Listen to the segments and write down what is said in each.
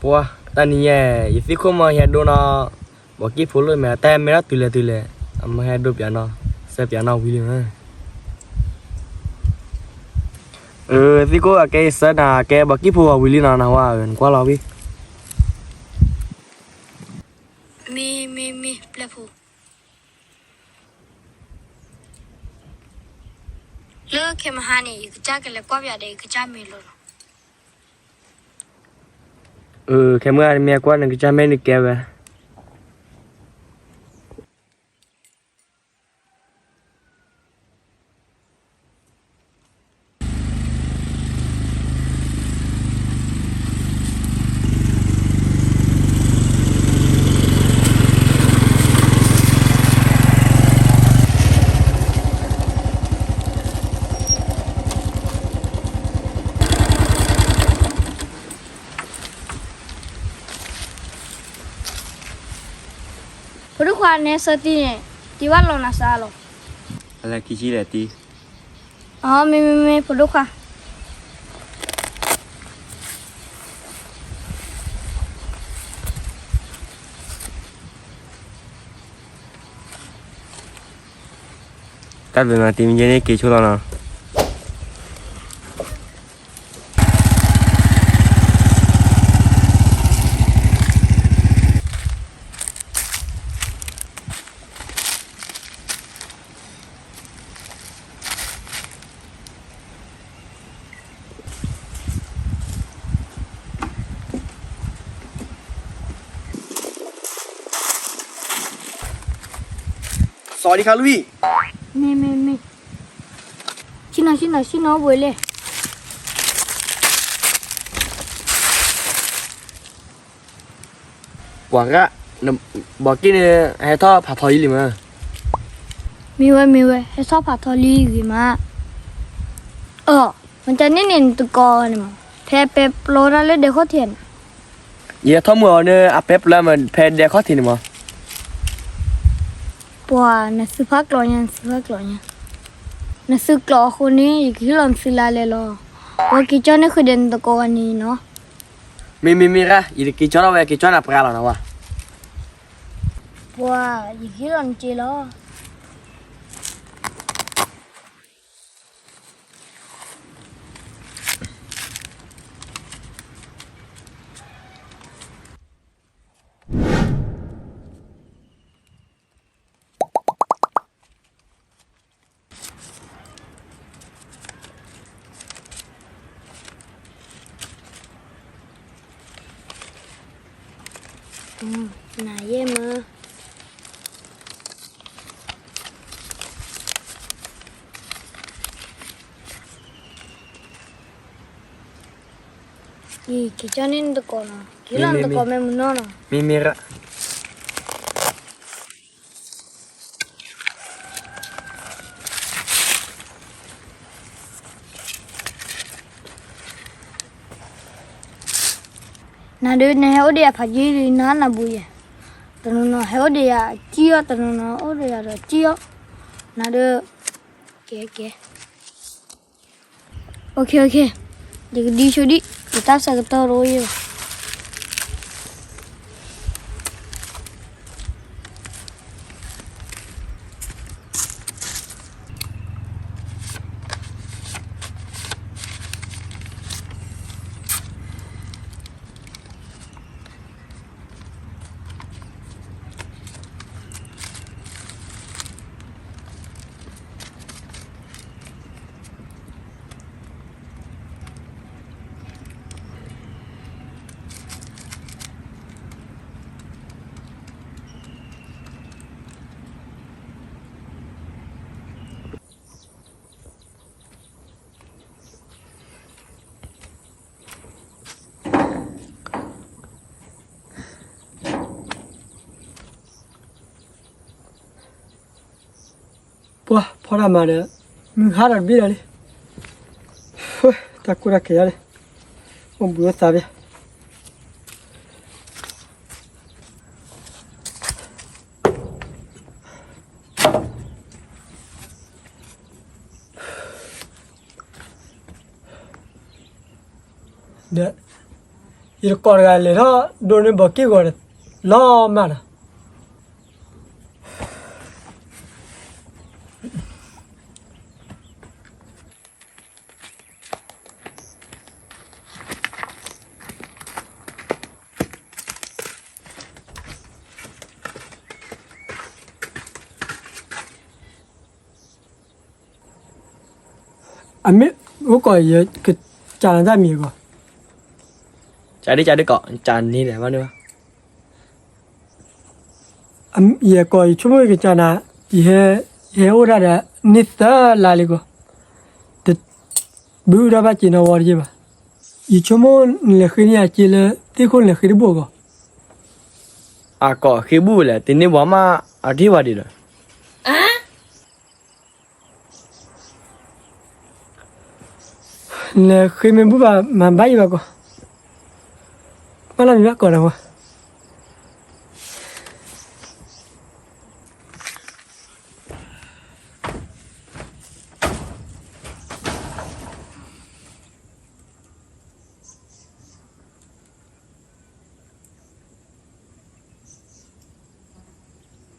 ပှၤတနံၤညါ ယသံၣ်ခိၣ်မ့ၢ်ဟဲဒိနီၤ, ဘီကံၢ်ဖိလၢမဲာ် တၢ်ဟဲမဲထီၣ်တုၤလဲၣ်တုၤလဲၣ်, အမ့ၢ်ဟဲဒိပၠးနီၤ, စဲပၠးနီၤဝံၤလံမး. အၢ သံၣ်ခိၣ်အကဲယဆၢနၤ ကဲဘီကံၢ်ဖိအဝံၤလံနီၤ, နဝၤဧၢ နကွၢ်လီၤဝံၤ. မ့ၢ် မ့ၢ် မ့ၢ် ပျဲၢ်ဖိ လၢခဲမဟါန့ၣ် ယကစၢ်ကလဲၤကွၢ်ပၠးဒီးယကစၢ်မ့ၢ်လီၤနီၤ. အၢ ခဲမုၢ်ဂၤနမ့ၢ်ကွၢ်နကစၢ်မ့ၢ်နကဲဝဲ. ဖိဒိၣ်ခွါ နဟဲဆၢတံၢ်န့ၣ် တံၢ်ဘၣ်လီၤနၤစးလီၤ. အလဲၤခံဆံလဲၣ်တံၢ်. အ မ့ၢ် မ့ၢ် မ့ၢ် ဖိဒိၣ်ခွါ. တၢ်ဘျုးနီၤ တံၤမ့ၢ်ယဲန့ၣ်က့ၤဆိလီၤနီၤ. စီၤလံခါလွံၢ်. မ့ၢ် မ့ၢ် မ့ၢ်. ဆ့ၣ်နီၤ ဆ့ၣ်နီၤ ဆ့ၣ်နီၤဝဲလဲၣ်. ပှၤဂၤ, ဘီကံၢ်န့ၣ် ဟဲထီၣ်ဖးထီလံမး. မ့ၢ်ဝဲ မ့ၢ်ဝဲ ဟဲထီၣ်ဖးထီလံဂ့ၤမး. အီ, မတၤန့ၣ်န့ၣ်နတကိးန့ၣ်မး, ဖဲပဲပျီတၢ်လၢဒဲခီၣ်ထံးန့ၣ်. ယဟဲထီၣ်မုာ်အီၤန့ၣ် အပဲပျီမး ဖဲဒဲခီၣ်ထံးန့ၣ်မး. ပှၤ နသုဖးကျိးညါ နသုဖးကျိးညါ, နသုကျိးအဃိန့ၣ် ယကဟ့ၣ်လီၤနသုလါလဲလီၤ. ပှၤက့ၤကၠီန့ၢ်ဃုာ်ဒီးနတကိးဂၤန့ၣ်နီၤ. မ့ၢ် မ့ၢ် မ့ၢ်ရၣ်, ယတက့ၤကၠီထီၣ်ဝဲ က့ၤကၠီနၤပှၤလီၤနဝၤ. ပှၤ ယကဟ့ၣ်လီၤနစ့လီၤ. နၤယဲၢ်မၢ. အံၤ က့ၤကၠီန့ၢ်နတကိးနီၤ, က့ၤလီၤနတကိးမ့ၢ်မုၢ်နီၢ်နီၤ. မ့ၢ် မ့ၢ်ရၣ်. နၤဒုး နဟဲအိၣ်ဒီးယၤဖးယံၤလံ နနၢ်ဘူးယဲၢ်, တနီၤနီၤဟဲအိၣ်ဒီးယၤကံၣ်အီၣ်, တနီၤနီၤအိၣ်ဒီးယၤဒီးကံၣ်အီၣ်, နၤဒုး, ကဲ ကဲ. အိၣ်ခ့ အိၣ်ခ့, ယကဒံဆိဒံး ယတၢ်ဆၢကတီၢ်တအိၣ်ယဲၢ်ဘၣ်. ပှၤဖီတၢ်မၤဒီး မုၢ်ဟါဒီးတဘ့ၣ်ဒီးလံ, တၢ်ကိၢ်တၢ်ကဲၤယါလံ, အိၣ်ဘှံးအိၣ်သါဘၣ်. ဒီး ယတကိးတဂၤလဲၤထီၣ်ဒိးန့ၢ်ဘီက့ၢ်ဂီၤဒီး လီၤမၢ်ဒီး အမ့ၢ်အိၣ်ကီး ယကစးနၤတၢ်မံၤအဂီၢ်, ကဒ်ကဒ်ကီး ကန့ၢ်လဲၣ်ဘၣ်န့ၣ်ဘၣ်. ယကိး ယဆိကမိၣ်ယကစးနၤ, ယဟဲ, ယဟဲအိၣ်ဒၣ်ဒီး န့ၢ်သၢလါလံကီး, တဘုၣ်ဒၣ်ဘၣ်စ့နီဝီတယ့ၢ်ဘၣ်. ယဆိကမိၣ်နလဲၤဃ့န့ၢ်အစ့လၢ သ့ၣ်ခိၣ်နလဲၤဃ့တဘူၣ်အဂီၢ်, အကိးဃ့ဘူၣ်လဲၣ် တန့ၢ်ဘၣ်မး အတဟ့ၣ်ဝဲဒံးဒီး လဲၤဃ့မ့ၢ်ဘူၣ်ဘၣ် မၤဘၣ်ယံၤဘၣ်ကီး, ဘၣ်လၢမံၤဘၣ်ကီးဒီးဝ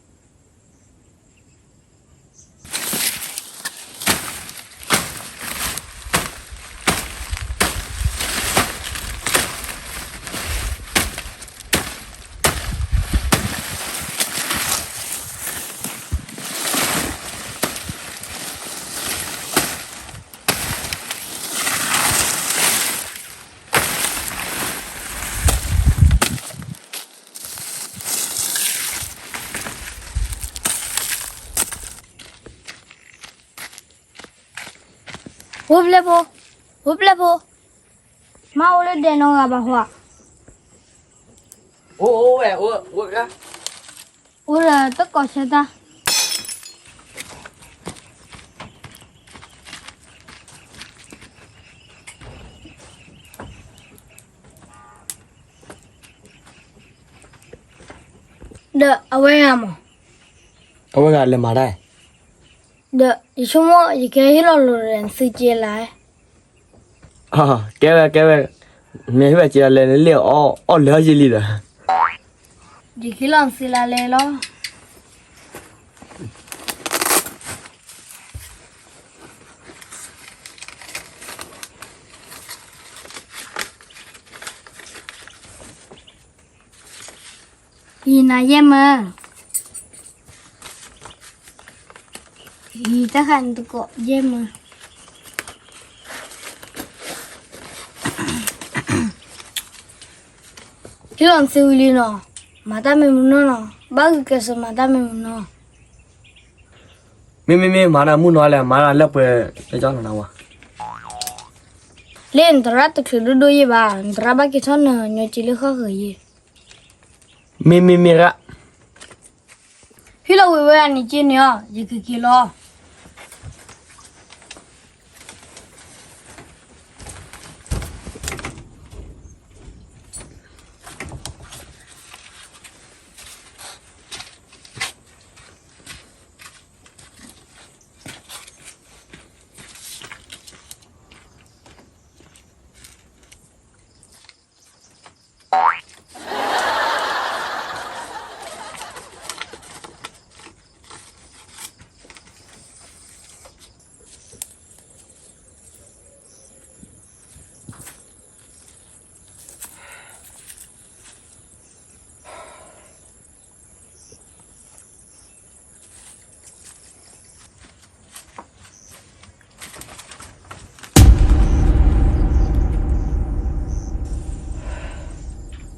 ဲ အိၣ်ဖျဲၣ်ဖိ, အိၣ်ဖျဲၣ်ဖိ, မ့ၢ်အိၣ်လၢဒဲနီၢ်ဂၤဘၣ်ဟီဧါ, အိၣ်ဝဲ, အိၣ်ဒီးတကိးဆၢတၢ် ဒီးအဝဲဂၤမး, အဝဲဂၤလဲၤမၤတၢ်, ဒီးယဆိကမိၣ်ယကဟ့ၣ်လီၤလိာ်ဒီးသုစ့လၢ်, ကဲဝဲ ကဲဝဲ, မ့ၢ်ဟ့ၣ်ဝဲစ့လၢလဲၤလၢအီၣ်လဲၤဟီၣ်ယ့လံဒီး ယကဟ့ၣ်လီၤသုလၢ်လဲၤလီၤ. ယနၤယဲၢ်မၢ, ယတၢ်ဃးနတကိးယဲၢ်မၢ, ဟ့ၣ်လီၤနသုဝံၤလံနီၤ, မၤတၢ်မ့ၢ်မုာ်နီၢ်နီၤ, ဘၣ်ဂုာ်ကျဲးစၢးမၤတၢ်မ့ၢ်မုာ်နီၢ်. မ့မ့မ့ၢ်မၤတၢ်မုာ်နီၢ်လဲၣ်, မၤတၢ်လၢပှဲၤလၢကၠီနၤနၤဝဲ, လၢနသရၣ်တချုးဒိၣ်ဒိၣ်ယဲၢ်ဘၣ်, နသရၣ်ဘၣ်က့ၤထီၣ်နညီက့လၢဃီၣ်ဃၢၤယဲၢ်. မ့မ့မ့ၢ်ရၣ်, ဟ့ၣ်လီၤဝံၤဝဲအန့ၣ်က့န့ၣ်အီၤ, ယကက့ၤလီၤ.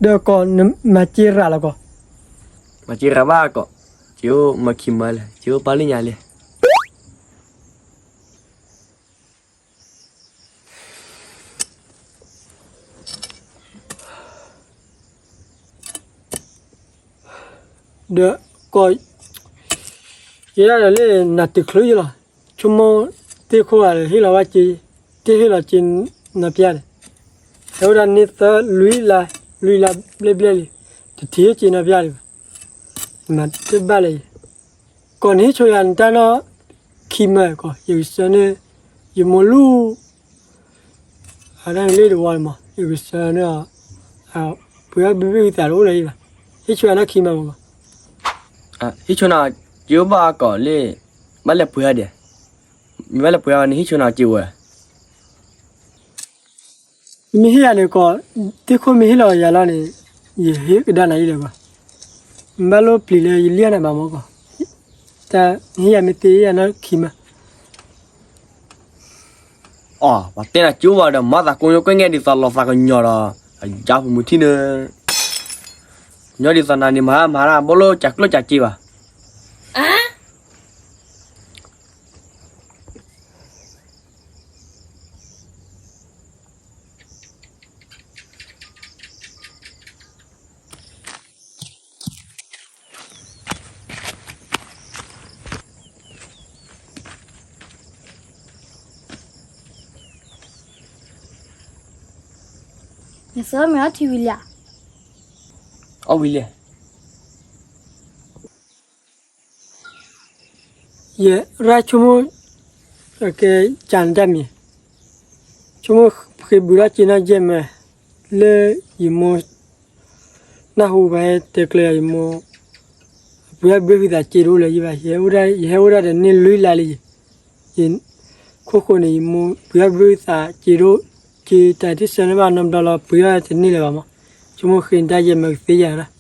ဒီးကီး မၤစ့ရၤလီၤကီး, မၤစ့ရၤဘၣ်ကီး, ကၠိမၤခံမၤလဲၣ်, ကၠိပာ်လၢညါလဲၣ်. ဒီးကီး ယဲဒၣ်ဒီးလၢနၤတုၤချုးယလီၤ, ဆိကမိၣ်သ့ၣ်ခိၣ်ဂၤဒီးဟ့ၣ်လီၤဘၣ်စ့, တဟ့ၣ်လီၤစ့နီတဘျီဒီး, ဟဲဝဲဒၣ်န့ၢ်သၢလွံၢ်လါ, လွံၢ်လါဘျဲၣ်ဘျဲၣ်လံ, တထံၣ်စ့နီတဘျီလံဘၣ်, မၤတဘၣ်လၢၤ, ကီးနဟ့ၣ်ဆိယၤနတၢ်နီၢ်ခံမၢကီး, ယကဆှၢန့ၢ် ယမိၢ်လူၢ် အတၢ်လ့ၣ်တဝီမး ယကဆှၢန့ၢ်အီၤ, ပှ့ၤအီၣ်ဘုဘ့ၣ်ဟုသးတအိၣ်လၢၤဘၣ်. ဟ့ၣ်ဆိနၤနီၢ်ခံမးမး. ဟ့ၣ်ဆိနၤ က့ၤအိၣ်ဘၣ်အကိာ်လၢ ဘၣ်လဲၤပှ့ၤအီၣ်ဒံး. မ့ၢ်ဘၣ်လဲၤပှ့ၤအီၣ်န့ၣ် ဟ့ၣ်ဆိနၤက့ၤဝဲ. မ့ၢ်ဟ့ၣ်ယၤန့ၣ်ကီး, သ့ၣ်ခိၣ်မ့ၢ်ဟ့ၣ်လီၤယၤလီၤန့ၣ်, ယဟ့ၣ်ကဒါနၤယံာ်လၢၤဘၣ်. မ့ၢ်ဘၣ်လိၣ်ပျံၤလၢယလံၣ်နၤဘၣ်မးကီး, တၢ်ဟ့ၣ်ယၤမ့ၢ်သ့ယၤနီၢ်ခံမး. အီ, ပှၤတဲနၤကၠိဘၣ်ဒီး မၤသးကိညိကွဲၢ်ငဲဒ်သိးလီၤသးကညီၤဒီး ယၤဖိမုၣ်ထံၣ်န့ၣ်, ညီဒ်သိးနၤန့ၣ် မၤမၤတၢ်ဘီလိၣ်ကးကျိၣ်ကးစ့ဘၣ်. နသၢမ့ၢ်အီထံဝံၤလံဧါ. အီဝံၤလံ. ယရၣ်ဆိကမိၣ်, ကဲကၢ်နတၢ်မံၤ, ဆိကမိၣ်ဃ့ဘုးထီၣ်က့ၤနီၢ်ယဲၢ်မး, လၢယမိၢ် နၢ်ဟူဘၣ်ဟဲတဲကျဲၤယမိၢ်, ပှ့ၤအီၣ်ဘုဘ့ၣ်ဟုသးစ့တအိၣ်လၢၤယံာ်ဘၣ်, ယဟဲအိၣ်ဒၣ်တန့ၢ်လွံၢ်လါလံယံာ်. ယခိၣ်ဃိန့ၣ် ယမိၢ်ပှ့ၤအီၣ်ဘုဘ့ၣ်ဟုသးစ့တအိၣ်, စ့တၢ်တဆၢန့ၣ်ဘၣ်နီတဘျီလီၤ ပှ့ၤအီၣ်တန့ၢ်လၢၤဘၣ်မး, ဆိကမိၣ်ဃ့နတၢ်ယဲၢ်မးကသ့ယၤဒၣ်.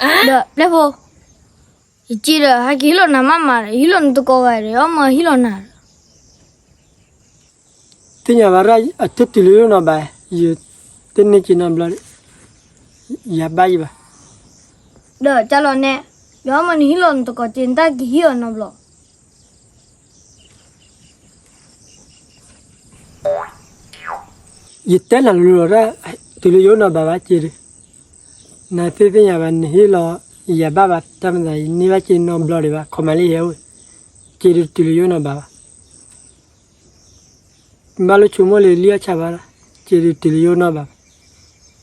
ဒီးပျဲၢ်ဖိ, ယစ့ဒီး ဟဲက့ၤဟ့ၣ်လီၤနၤမးမးဒီး ဟ့ၣ်လီၤနတကိးဂၤဒီး အီၣ်မ့ၢ်ဟ့ၣ်လီၤနၤဒီး သ့ၣ်ညါဘၣ်ရၣ် အတတုၤလၢယအိၣ်နီတဘျီ, ယတန့ၢ်က့ၤနီတဘျီ, ယၤဘၣ်ယံၤဘၣ်. ဒီးကၢ်လီၤနဲ, ယအီၣ်မ့ၢ်နဟ့ၣ်လီၤနတကိးစ့ နတၢ်ကဟ့ၣ်အီၤနီတဘျီ. ယတဲနၤလိၤလိၤတၢ်, တုၤလၢယအိၣ်နီတဘျီဘၣ်စ့ဒီး, နသ့ၣ်ညါဘၣ် နဟ့ၣ်လီၤ, ယၤဘၣ်ဘၣ် တၢ်မၤသး ယန့ၢ်ဘၣ်စ့နီတဘျီဒံးဘၣ်, ခီမးလၢယဟဲအိၣ်, စ့ဒီးတုၤလၢယအိၣ်နီတဘျီဘၣ်. ဘၣ်လိၣ်ဆိကမိၣ်လၢလံၣ်အီၣ်ဆါဘၣ်, စ့ဒီးတုၤလၢယအိၣ်နီတဘျီဘၣ်.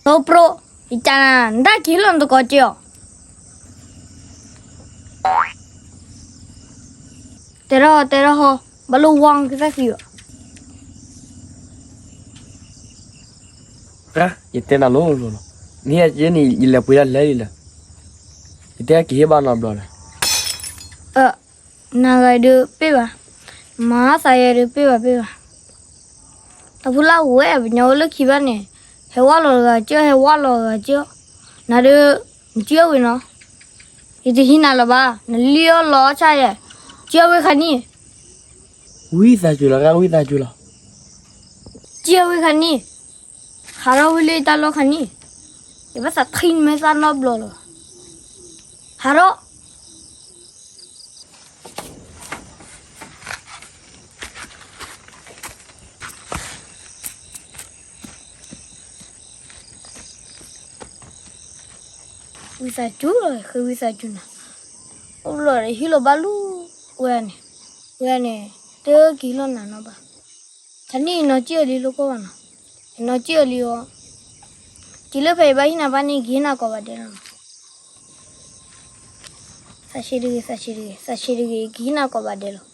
တိပရိ, ယကနၤ, နတၢ်ကဟ့ၣ်လီၤနတကိးစ့အီၤ. တဲထီၣ်တဲထီၣ်ဟီ, ဘၣ်လိၣ်ဝီကသၣ်ဃံအီၤ. ယတဲနၤလိၤလိၤလီၤ, နဟ့ၣ်ယၤစ့န့ၣ် ယလဲၤပှ့ၤဒၣ်လဲၤလံလၢ, ယတဲကဟ့ၣ်ဘၣ်နီတဘျီလဲၣ်. နဂၤဒုးပ့ၢ်ဘၣ်, မၤသးယဲဒုးပ့ၢ်ဘၣ်ပ့ၢ်ဘၣ်. တၢ်ဖိလၢဝဲ ပညီဝဲလၢခံဘၣ်န့ၣ်, ဟဲဝဲလီၤဂၤကၢၢ် ဟဲဝဲလီၤဂၤကၢၢ်, နၤဒုး, နစံၣ်အီၣ်ဝံၤနီၤ, ယတဟံးနၤလၢၤဘၣ်, နလံၣ်အီၣ်လီၤအီၣ်ဆၣ်ယဲ, စံၣ်အီၣ်ဝံၤခါနံၣ်, ဝံသးစူၤလီၤ ဝံသးစူၤလီၤ, စံၣ်အီၣ်ဝံၤခါနံၣ်, ဟးထီၣ်ဝံၤလၢတၢ်လီၢ်ခါနံၣ်, ယဘၣ်သးထံၣ်နမဲာ်သၣ်နီတဘျီလၢၤဘၣ်, ဟးထီၣ် ဝံသးစူၤလီၤ ဃ့ဝံသးစူၤနၤ, အိၣ်လီၤဒီးဟ့ၣ်လီၤဘၣ်လူၤ, ဝဲန့ၣ်, ဝဲန့ၣ်, တက့ၤဟ့ၣ်လီၤနၤနီတဘျီ, တနံၣ်အံၤနီၢ်စံၣ်အီၤလံလိၣ်ကိၢ်ဘၣ်နီၤ, အနီၢ်စံၣ်အီၤလံအီၤ, စံးလၢဖဲအံၤဘၣ်ဟ့ၣ်နၤဘၣ်န့ၣ် ကဟ့ၣ်နၤကိးဘၣ်ဒဲးလီၤနီၤ. သးဆံးတဂ့ၤ သးဆံးတဂ့ၤ သးဆံးတဂ့ၤ ကဟ့ၣ်နၤကိးဘၣ်ဒဲးလီၤ.